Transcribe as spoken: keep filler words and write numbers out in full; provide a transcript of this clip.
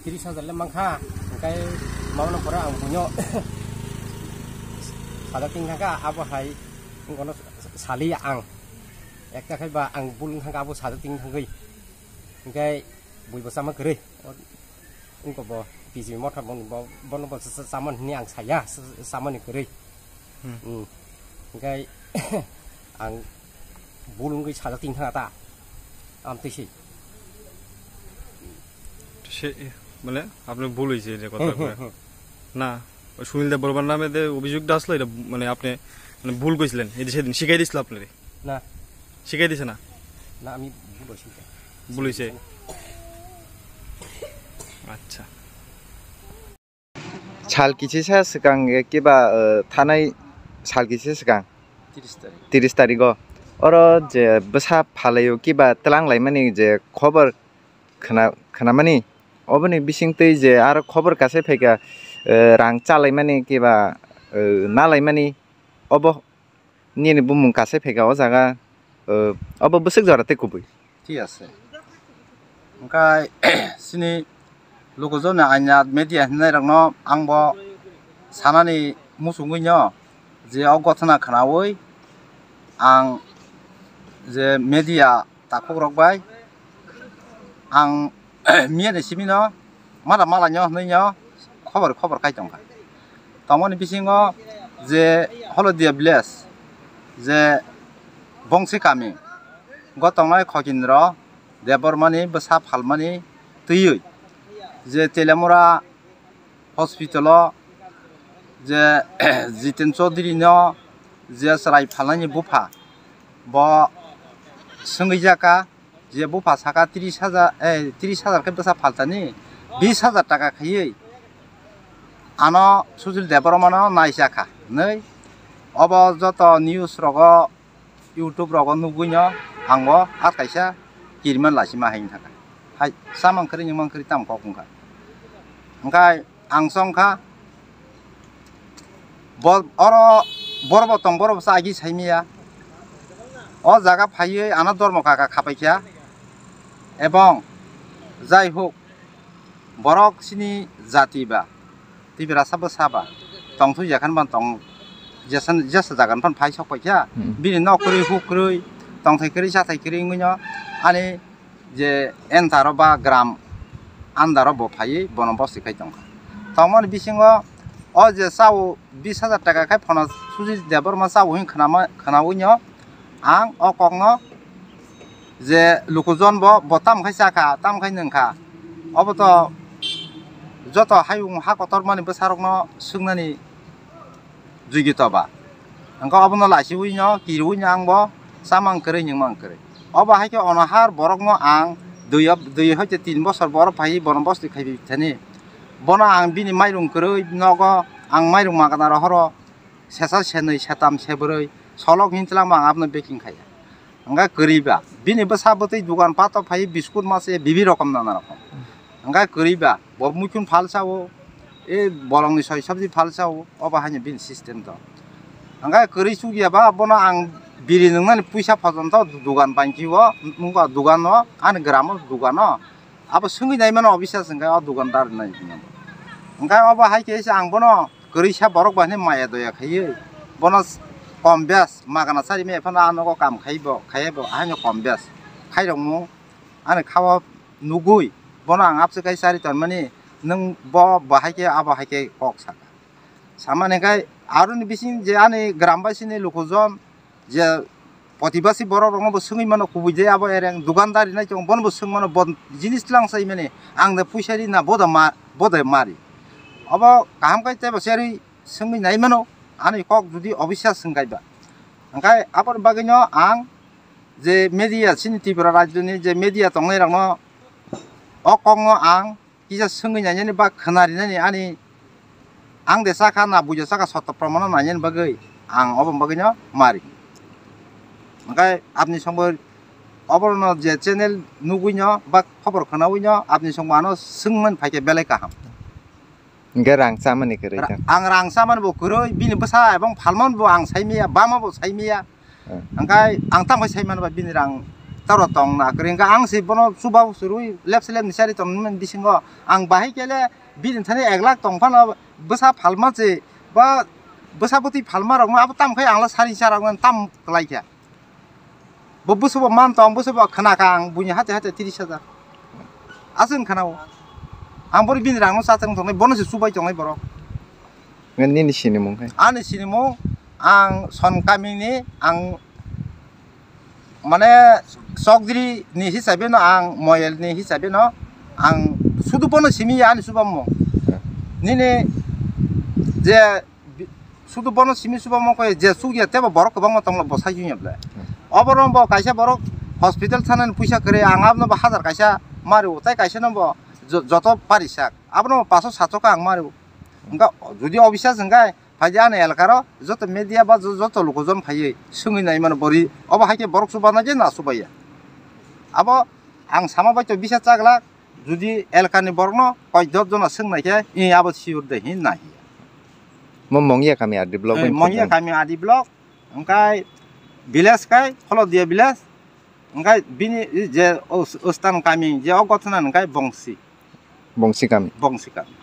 Tris hajar le mankha, hingkai mabano pore ang buino sajak ting thangkha, abo hai wngkha no saliya ang. Ekta khai ba ang bul wngkha abo sajak ting thangwi. Hingkai bui bo chama kwrwi. Wngkha bo P G motha bo, bo, bono bo cha-, cha-, chamani hwnwi ang saya, cha-, chamani kwrwi. Hmm. Hmm. Hingkai ang bul wngwi sajak ting thangkha ta. Amtwi se. সে মানে আপনি ভুল হয়েছে যে কথা বলে। না, ওই সুনীল দেব বর্মার নামে যে অভিযোগটা আসলো, এটা মানে আপনি মানে ভুল কইছিলেন, এই যে সেদিন শিখাই দিছিল আপনারে। না। শিখাই দিছে না? না, আমি ভুল হয়েছি এটা। ভুল হয়েছে। আচ্ছা। Sal kisisa swkang, eh, kiba, eh, thanai sal kisisa swkang. Tiris tarik. Tiris tarigo. Oro je bwsa phalaio kiba twlang laimani je khobor khna-, khnamani. Oboni bisingtwi je aro khobor kasai phaikha, eh, rang chalaimani kiba, eh, nalaimani. Obo Nini bumung kasai phaikha o jaga, o, obo bwswk jora tei kubui. Thik ase. Hwnkhe chini lukujoni aina media hinnairokno ang bo sanani muchungwi no je o gothana khwnawi ang je media takhukrok bai ang miya ni simi no mada mala nyo hwnwi nyo khobor khobor kai tongkha. Tongmani bisingo je Holodia village je Bongsi kami go tongnai Khokindro Debbarmani bwsa phalmani twiwi je Telamura hospital o je Jiten Chaudhary no je chwrai phalnani bupha bo swngwi jaka. Je bupha saka tris hajar, eh, tris hajar khe bwsa phaltani, bis hajar taka khaiwi ano Sushil Debbarmano naisakha hwnwi. Obo joto news rogo, YouTube rogo nugwino ang bo at kaisa kiriman laisima hai wngkha. Hai, chamang kwrwi, nwngmang kwrwi tamo kok wngkha. Hwnkhe ang chongkha, bo-, oro borok bo tong, borok bo sa agi saimaya. O jaga phaiwi ano dormo kaka khapaikha. Ebong jai huk, borok chini jati ba, Tiprasa bwsa ba, tongthok ya khan ban tong, jesa, jesa jaga ni phan phai sok paikha. Hmm. Bini nok kwrwi, huk kwrwi, tongthai kwrwi, chathai kwrwi wngwino ani je entaro ba gram andaro bo phaiwi bono bosti khai tongkha. Tongmani bisingo o je chao bis hajar taka khai phono Sujit Debbarma chao hwn khwnama, khwnawino ang o kokno je lukujon bo, bo tam khai chakha, tam khai nwngkha. Obo to joto hayung ha kotor mani bwsarokno swngnani Jugito ba. Hwnkhe obono lachiwino, kiriwino ang bo chamang kwrwi, nwngmang kwrwi. Obo hai khe onohar borokno ang dui, dui hoite tin bosor borok phaiwi bono bosti khaiwi thani. Bono ang bini mairung kwrwi nogo, ang mairung magana rohoro sesa senwi, setam, sebrwi, solok hintlangma ang abono beking khaiya. Hwnkhe kwrwi ba, bini bwsa bwtwi dugan pato phaiwi biskut mase bibi rokom nana rokom. Hwnkhe kwrwi ba, bo muikhun phalsa o, e bolongni soi sabji phalsa o, obo haino bini system to. Hwnkhe kwrwi chukya ba, bono ang biri nwngnani puisa photonto dugan banchi o, nungkha dugan o, ani gram o dugan o, abo swngwi naimano obisas hwnkhe o dugandar nai. Hwnkhe obo hai khe se ang bono kwrwisa borok bai hwnwi maya doya khaiwi, bono kom bes magana chari maya phano a nogo kam khaibo, khaibo, ahaino kom bes khairokmung ani khao nugwi, bono ang abse kai chari tonmani, nwng bo, bo hai khe abo hai khe kok saka. Samani khai aroni bising je ani gram bai sini lukujon, je protibasi borok rokno bo swngwi mano, kubui je abo ereng dukandari nai chong, bono bo swng mano, bo jinis tlang sai mani, ang de puisa ri na, bo da ma, bo da mari. Obo kaham kai tei bo cherwi swngwi nai mano, ani kok jodi obisya swng kai ba. Hwnkhe aboni bagwi no ang je media, chini Tripura rajyoni je media tongnai rokno o kokno ang kisa swngwi nainani ba khwnarinani ani ang de chakha na buijo chakha sotto proman nainani bagwi ang obo bagwi no mari. Hwnkhe apni songbo obono je channel nugwi no ba khobor khwnawi no apni songbo ano swngmani phaikhe belai kaham. Hwnkhe rang chamani kwrwi Ra-, tang. Ang rang chamani bo kwrwi, bini bwsa ebong phalmani bo ang saimaya, bama bo saimaya. Hmm. Hwnkhe ang tamo sai mano ba bini rang Toro tong na kwrwi hwnkha ang se bono chuba surui lep se lep ni chari tong nini bisingo ang bahai kele bini thani ek lakh tong phano bwsa phalma se ba bwsa bwtwi phalma rok no abo tam khai ang la sari chara tam kwlai kha. Bo bwsa bo man tong bwsa bo khna kha ang buini hate hate tris hajar. Aswk khna o. Ang bori bini rang no cha tong tongnai bono se chubai tongnai borok. Nini sinimung hai? Ani sinimung ang Son Kamini ang mane Chokdri ni hisabe no ang Moyel ni hisabe no ang sudu bono simi ani subamung. Nini je bi-, sudu bono simi subamung koi je sugya tebo borok kwbangma tonglo bo sai yungya ble. Obo no bo kaisa borok hospital thanani puisa kwrwi ang abno bo hajar kaisa mari o tai kaisa no bo jo-, joto parisak abono bo paso sato ka ang mari o. Wngkha jodi obisas wngkha Phaidi ani elkaro joto media ba jo-, joto lukujon phaiwi swngwi naimano bori obo haikhe borok chubanai je na chubaiya. Abo ang sama baito bisa chaglak jodi elkani borokno koi dos jona swngnaikhe i abo sure de hin nahiya. Mo Mongya kami R D block. Mongya kami R D block, wngkha village khai Kholodia village, wngkha bini je Ostan kami je o gotna wngkha Bongsi. Bongsi kami. Bongsi kami.